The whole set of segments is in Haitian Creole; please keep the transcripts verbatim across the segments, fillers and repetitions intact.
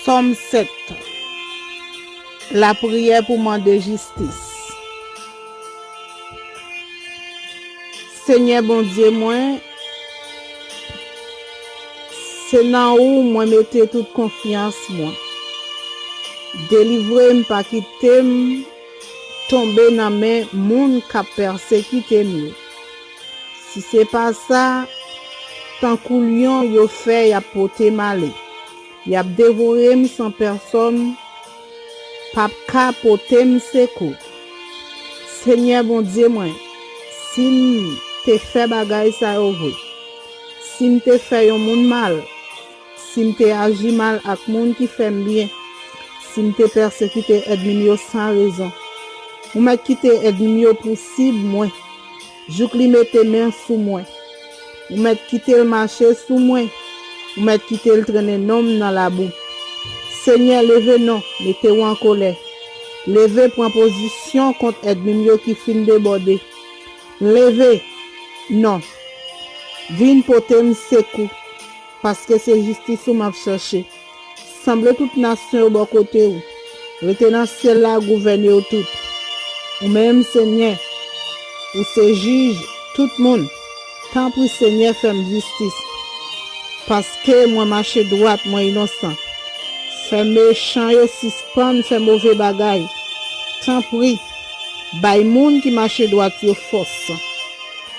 Sòm sèt. Lapriyè pou mande jistis. Senyè Bondye mwen, se nan ou mwen mete tout konfyans mwen. Delivre m, pa kite m tonbe nan men moun k ap pèsekite m yo. Si se pa sa, tankou lyon yo fè y ap pote m ale. Y ap devore m san pèsonn p ap ka pote m sekou. Senyè Bondye mwen, si m te fè bagay sa yo vre, si m te fè yon moun mal, si m te aji mal ak moun ki fè m byen, si m te pèsekite ènmi m yo san rezon, ou mèt kite ènmi m yo pou sib mwen, jouk li mete men sou mwen. Ou mèt kite l mache sou mwen. Ou mèt kite l trennen non m nan labou. Senyè, leve non, mete w an kolè. Leve, pran pozisyon kont ènmi m yo ki fin debòde. Leve non, vin pote m sekou, paske se jistis ou m ap chèche. Sanble tout nasyon yo bò kote w. Rete nan syèl la, gouvène yo tout. Ou menm, Senyè, ou se jij tout moun. Tanpri, Senyè, fè m jistis. Paske mwen mache dwat, mwen inosan. Fè mechan yo sispann fè move bagay. Tanpri, bay moun ki mache dwat yo fòs.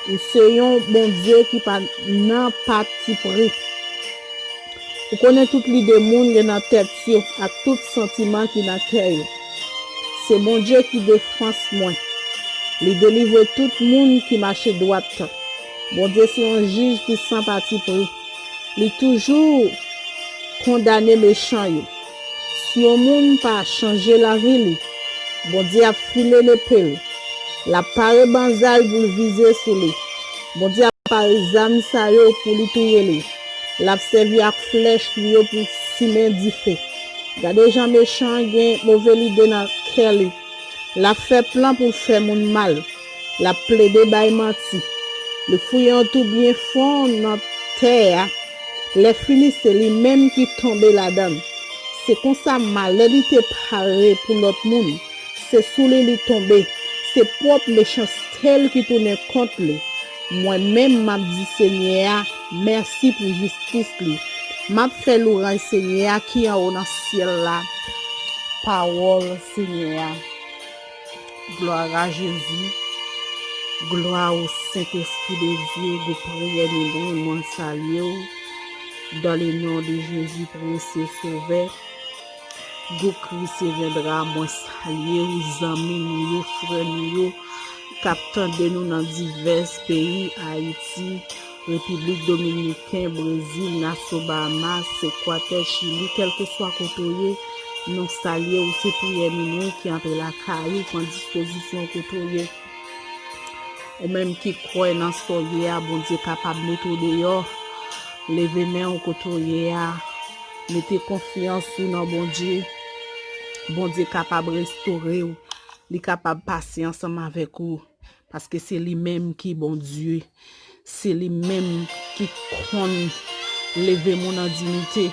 Ou se yon Bondye ki pa nan patipri. Ou konnen tout lide moun gen nan tèt yo ak tout santiman ki nan kè yo. Se Bondye ki defans mwen. Li delivre tout moun ki mache dwat. Bondye se yon jij ki san patipri. Li toujou kondane mechan yo. Si yon moun pa chanje lavi li, Bondye ap file lepe l. L ap pare banzay pou l vize sou li. Bondye ap pare zam sa yo pou li touye li. L ap sèvi ak flèch li yo pou simen dife. Gade jan mechan an gen move lide nan kè li. L ap fè plan pou l fè moun mal. L ap plede bay manti. Li fouye yon twou byen fon nan tè a. Lèfini, se li menm ki tonbe ladan l. Se konsa, malè li te pare pou lòt moun, se sou li li tonbe. Se pwòp mechanste l ki tounen kont li. Mwen menm, m ap di Senyè a mèsi pou jistis li. M ap fè louranj Senyè a ki anwo nan syèl la. Pawòl Senyè a. Glwa a Jezi. Glwa o Sentespri de Dye. Gwoup priyè Minwi, mwen salye w. Dans le nom de Jésus, prensye Sovè. Gwoup Christ reviendra, mwen salye w, zanmi nou yo, frè nou yo, k ap tande nou nan divès peyi, Ayiti, Repiblik Dominiken, Brezil, Naso, Bahamas, Ekwatè, Chili, kèlkeswa kote w ye, nou salye w, se priyè Minwi ki antre lakay ou, pran dispozisyon w kote w ye. Ou menm ki kwè nan sa w ye a, Bondye kapab mete w deyò. Leve men w kote w ye a. Mete konfyans ou nan Bondye. Bondye kapab restore w. Li kapab pase ansanm avèk ou. Paske se li menm ki Bondye. Se li menm ki konn leve moun an diyite.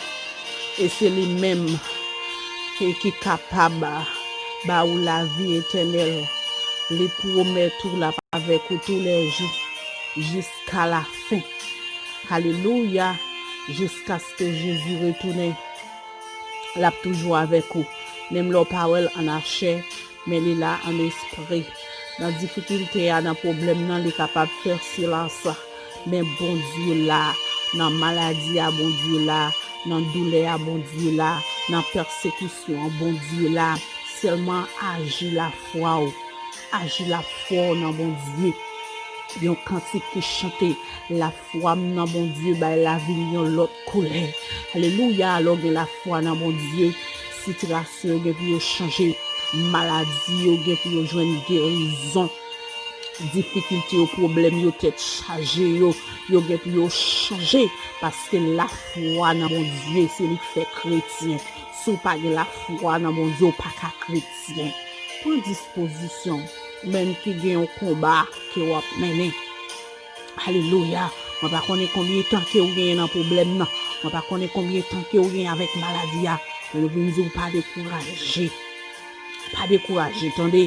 E se li menm ki, ki kapab ba ou lavi etènèl. Li pwomèt ou l ap avèk ou toulèjou, jiska lafen. Alelouya! Jiskaske Jezi retounen, l ap toujou avèk ou. Menm lè w pa wè l an chè, men li la an espri. Nan difikilte a, nan pwoblèm nan, li kapab fè silans. Men Bondye la, nan maladi a, Bondye la, nan doulè a, Bondye la, nan pèsekisyon an, Bondye la. Sèlman aji lafwa w. Aji lafwa w nan Bondye. Yon kantik ki chante, lafwa m nan Bondye bay lavi m yon lòt koulè. Alelouya, lè w gen lafwa nan Bondye, sitiyasyon yo gen pou yo chanje, maladi yo gen pou yo jwenn gerizon, difikilte yo, pwoblèm yo, tèt chaje yo, yo gen pou yo chanje, paske lafwa nan Bondye, se li k fè kretyen. Si w pa gen lafwa nan Bondye, w pa ka kretyen. Pran dispozisyon, ou menm ki gen yon konba ke w ap mennen. Alelouya. Mwen pa konnen konbyen tan ke w genyen nan pwoblèm nan. Mwen pa konnen konbyen tan ke w genyen avèk maladi a. Nou vin di w pa dekouraje. Pa dekouraje, tande.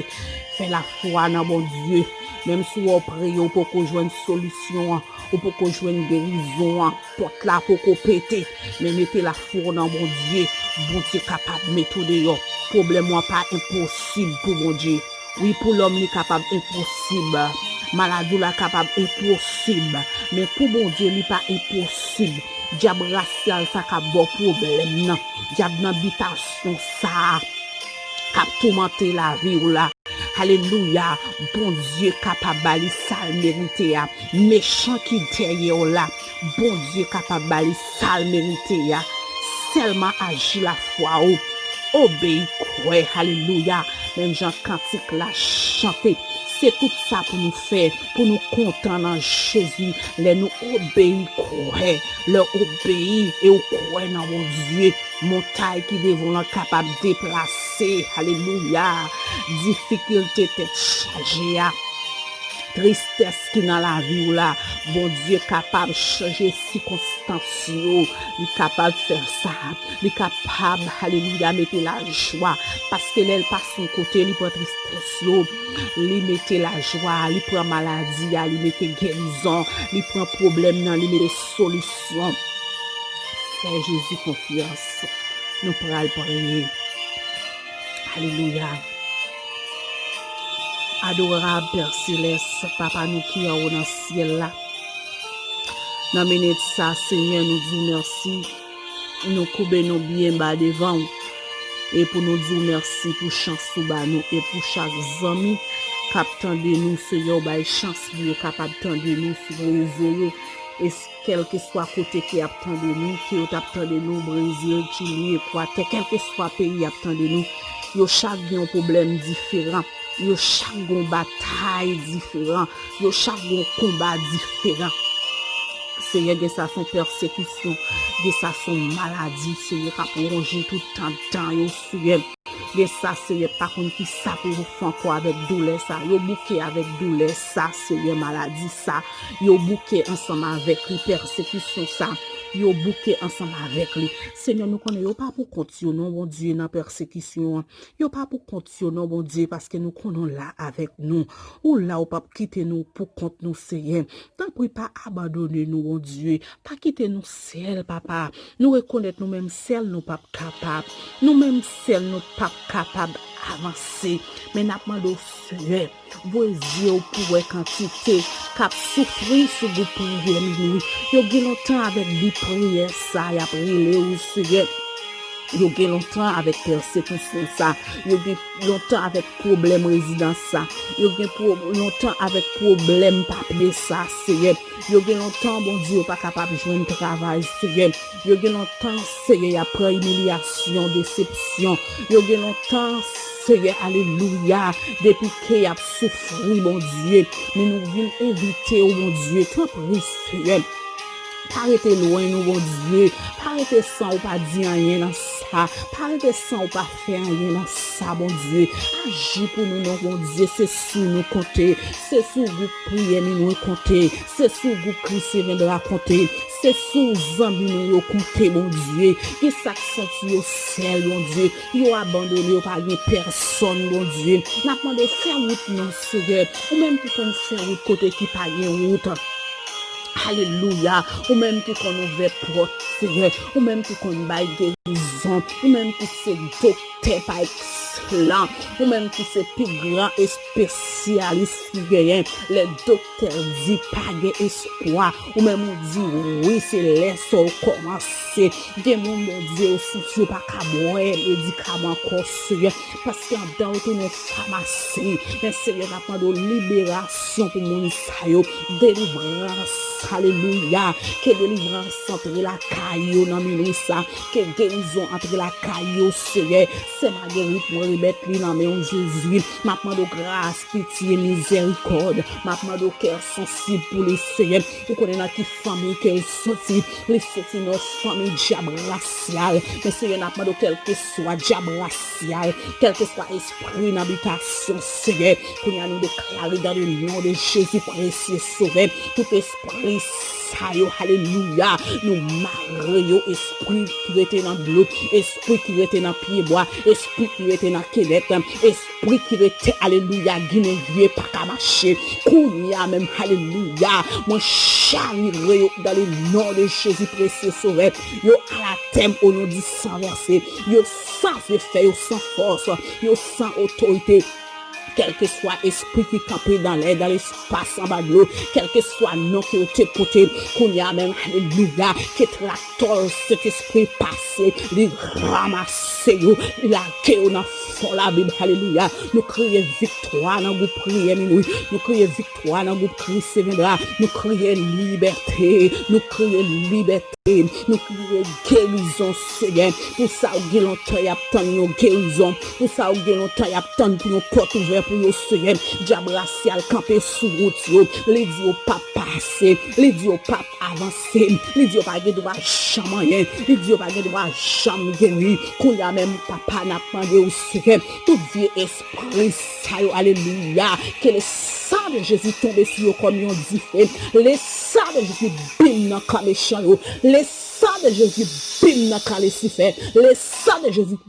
Fè lafwa nan Bondye. Menm si w ap priye, ou poko jwenn solisyon an, ou poko jwenn gerizon an, pòt la poko pete, men mete lafwa w nan Bondye. Bondye kapab mete w deyò. Pwoblèm ou an pa enposib pou Bondye. Wi, pou lòm, li kapab enposib. Maladi w la kapab enposib. Men pou Bondye, li pa enposib. Dyab rasyal sa k ap ba w pwoblèm nan. Dyab nan bitasyon sa a k ap toumante lavi w la. Alelouya. Bondye kapab ba li sa l merite a. Mechan ki dèyè w la, Bondye kapab ba li sa l merite a. Sèlman aji lafwa ou. Obeyi, kwè. Alelouya. Menm jan kantik la chante. Se tout sa pou nou fè, pou nou kontan nan Jezi. Lè nou obeyi, kwè. Lè w obeyi e w kwè nan Bondye, montay ki devan w lan kapab deplase. Alelouya. Difikilte tèt chaje a, tristès ki nan lavi w la, Bondye kapab chanje sikonstans yo. Li kapab fè sa. Li kapab, alelouya, mete lajwa. Paske lè l pase yon kote, li pran tristès yo. Li mete lajwa, li pran maladi a, li mete gerizon, li pran pwoblèm nan, li mete solisyon. Fè Jezi konfyans. Nou pral priye. Alelouya. Adorab Pè Selès, Papa nou ki anwo nan syèl la, nan minit sa, Senyè, nou di w mèsi. Nou koube nou byen ba devan w. E pou nou di w mèsi pou chans ou ba nou e pou chak zanmi k ap tande nou, Senyè, w bay chans pou yo kapab tande nou sou rezo yo. E kèlkeswa kote ke y ap tande nou, ke yo t ap tande nou, Brezil, Chili, Ekwatè, kèlkeswa peyi y ap tande nou, yo chak gen yon pwoblèm diferan, yo chak gen yon batay diferan, yo chak gen yon konba diferan. Senyè, gen sa se yon pèsekisyon, gen sa se yon maladi, Senyè, k ap wonje tout tan tan yo, Senyè. Gen sa, Senyè, pa konn ki sa pou yo fè ankò avèk doulè sa. Yo bouke avèk doulè sa, Senyè, maladi sa. Yo bouke ansanm avèk li, pèsekisyon sa. Yo bouke ansanm avèk li. Senyè, nou konnen yo pa pou kont yo, non, Bondye, nan pèsekisyon an. Yo pa pou kont yo, non, Bondye, paske nou konnen w la avèk nou. Ou la, ou p ap kite nou pou kont nou, Senyè. Tanpri, pa abandone nou, Bondye. Pa kite nou sèl, Papa. Nou rekonèt nou menm sèl nou p ap kapab. Nou menm sèl nou p ap kapab avanse. Men n ap mande w, Senyè, voye zye w pou wè kantite k ap soufri sou gwoup priyè minwi. Yo gen lontan avèk bi priyè sa, y ap rele w, Senyè. Yo gen lontan avèk pèsekisyon sa. Yo gen lontan avèk pwoblèm rezidans sa. Yo gen pwo-, lontan avèk pwoblèm papye sa, Senyè. Yo gen lontan, Bondye, yo pa kapab jwenn travay, Senyè. Yo gen lontan, Senyè, y ap pran imilyasyon, desepsyon. Yo gen lontan, Senyè, alelouya, depi ke y ap soufri, Bondye. Men nou vin envite w, Bondye, tanpri, Senyè. Pa rete lwen nou, Bondye. Pa rete san ou pa di anyen nan sa. Pa rete san ou pa fè anyen nan sa, Bondye. Aji pou nou, non, Bondye. Se sou nou konte. Se sou gwoup priyè minwi konte. Se sou gwoup Christ reviendra konte. Se sou zanmi nou yo konte, Bondye. Gen sa k santi yo sèl, Bondye. Yo abandone, yo pa gen pèsòn, Bondye. N ap mande w fè wout nou, Senyè. Ou menm ki konn fè wout kote ki pa gen wout. Alelouya. Ou menm ki konn ouvè pòt, Senyè. Ou menm ki konn bay gerizon. Ou menm ki se doktè pa ekselan. Ou menm ki se pi gran espesyalis ki genyen. Lè doktè di pa gen espwa, ou menm ou di wi, se lè sa w kòmanse. Gen moun, Bondye, yo santi yo pa ka bwè medikaman ankò, Senyè. Paske anndan yo tounen yon famasi. Men Senyè, n ap mande w liberasyon pou moun sa yo. Delivrans, alelouya. Ke delivrans antre lakay yo nan minwi sa. Ke gerizon antre lakay yo, Senyè. Sè Magerit, mwen remèt li nan men w, Jezi. M ap mande w gras, pitye, mizèrikòd. M ap mande w kè sansib pou li, Seyè. Ou konnen nan ki fanmi ke l soti. Li soti nan fanmi dyab rasyal. Men, Seyè, n ap mande w kèlkeswa dyab rasyal, kèlkeswa espri nan bitasyon, Seyè. Kounye a, nou deklare dans le nom de Jésus, presye Sovè, tout espri sa yo, alelouya, nou mare yo, espri ki rete nan dlo, espri ki rete nan pyebwa, espri ki rete nan kenèt, espri ki rete, alelouya, ginen vye pa ka mache. Kounye a menm, alelouya, mwen chavire yo dans le nom de Jésus, presye Sovè. Yo anatèm o non di san vèse. Yo san zefè, yo san fòs, yo san otorite. Kèlkeswa espri ki kanpe dans les, dans l'espace, anba dlo, kèlkeswa non ke yo te pote, kounye a menm, alelouya, ke traktò Sentespri pase, li ranmase yo, li lage yo nan fon labim, alelouya. Nou kriye viktwa nan gwoup priyè minwi, nou kriye viktwa nan gwoup Christ viendra, nou kriye libète, nou kriye libète. Nou kriye gerizon, Seyè. Pou sa yo gen lontan y ap tann yon gerizon. Pou sa yo gen lontan y ap tann pou yon pòt ouvè pou yo, Seyè. Dyab rasyal kanpe sou wout yo. Li di yo p ap pase. Li di yo p ap avanse. Li di yo pa gen dwa janm anyen. Li di yo pa gen dwa janm geri. Kounye a menm, Papa, n ap mande w, Seyè, tout vye espri sa yo, alelouya, ke le sang de Jésus tonbe sou yo kòm yon dife. Le sang de Jésus bim nan kan mechan yo. Le sang de Jésus bim nan kan Lisifè. Le sang de Jésus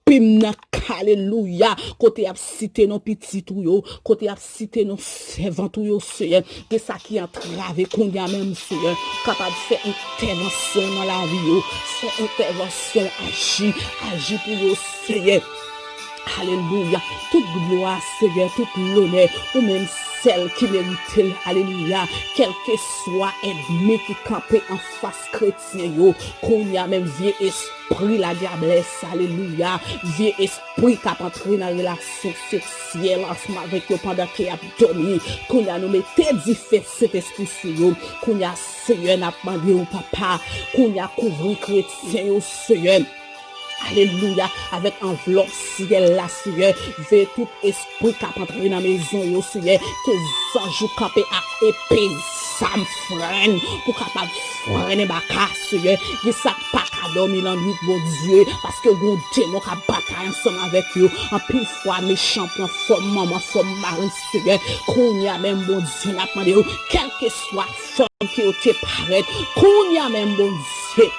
bim nan kan, alelouya, kote y ap site non pitit ou yo, kote y ap site non sèvant ou yo, Seyè. Gen sa ki antrave kounye a menm, Seyè. Kapab fè entèvansyon nan lavi yo. Fè entèvansyon, aji, aji pou yo, Seyè. Alelouya. Tout glwa, Seyè, tout lonè, ou menm sèl ki merite l. Alelouya. Kèlkeswa ènmi ki kanpe anfas kretyen yo, kounye a menm vye espri ladyablès, alelouya, vye espri k ap antre nan relasyon seksyèl ansanm avèk yo pandan ke y ap dòmi, kounye a nou mete dife Sentespri sou yo. Kounye a, Seyè, n ap mande w, Papa, kounye a, kouvri kretyen yo, Seyè. Alelouya. Avèk anvlòp syèl la, Seyè. Veye tout espri k ap antre nan mezon yo, Seyè. Ke zanj ou kanpe ak epe zam frenn pou kapab frennen baka, Seyè. Gen sa k pa ka dòmi lannwit, Bondye, paske gen yon demon k ap batay ansanm avèk yo. Anpil fwa, mechan pran fòm manman, fòm mari, Seyè. Kounye a menm, Bondye, n ap mande w, kèlkeswa fòm ke yo te parèt, kounye a menm, Bondye,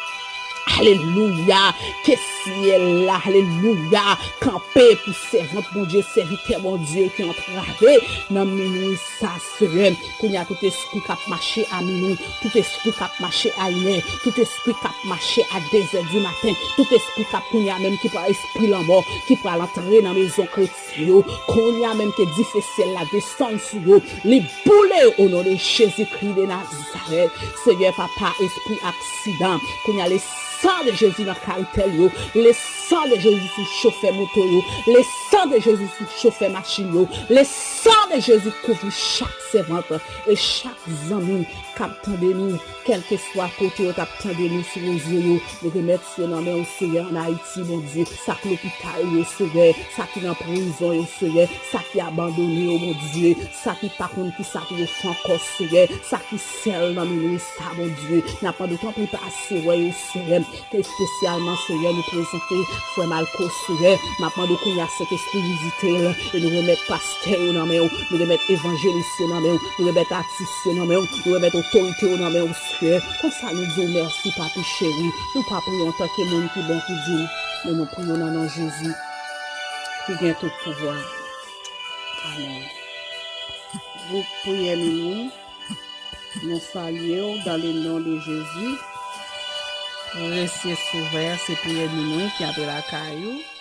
alelouya, ke syèl la, alelouya, kanpe pou sèvant Bondye, sèvitè Bondye ki antrave nan minwi sa, Seyè. Kounye a, tout espri k ap mache a minwi, tout espri k ap mache a inè, tout espri k ap mache a dezè di maten, tout espri k ap kounye a menm ki pral espri lanmò, ki pral antre nan mezon kretyen yo, kounye a menm ke dife syèl la desann sou yo, li boule yo o non de Jezikri de Nazarèt. Seyè Papa, espri aksidan, kounye a le sang de Jésus nan karitèl yo, le sang de Jésus sou chofè moto yo, le sang de Jésus sou chofè machin yo, le sang de Jésus kouvri chak sèvant e chak zanmi k ap tande nou, kèlkeswa kote yo t ap tande nou sou rezo yo, nou remèt yo nan men w, Seyè, ann Ayiti, Bondye, sa k lopital yo, Seyè, sa ki nan prizon yo, Seyè, sa ki abandone yo, Bondye, sa ki pa konn ki sa pou yo fè ankò, Seyè, sa ki sèl nan minwi sa, Bondye, n ap mande w tanpri pase wè yo, Seyè. Espesyalman, Seyè, nou prezante frè Malko, Seyè. N ap mande w kounye a, Sentespri, vizite l. E nou remèt pastè yo nan men w. Nou remèt evanjelis yo nan men w. Nou remèt atis yo nan men w. Nou remèt otorite yo nan men w, Seyè. Konsa, nou di w mèsi, Papi cheri. Nou pa priye antanke moun ki bon, ki di, men nou priye nan non Jezi, ki gen tout pouvwa. Amèn. Gwoup priyè minwi. Nou salye w dans le nom de Jésus. Presye Sovè, se priyè minwi ki antre lakay ou.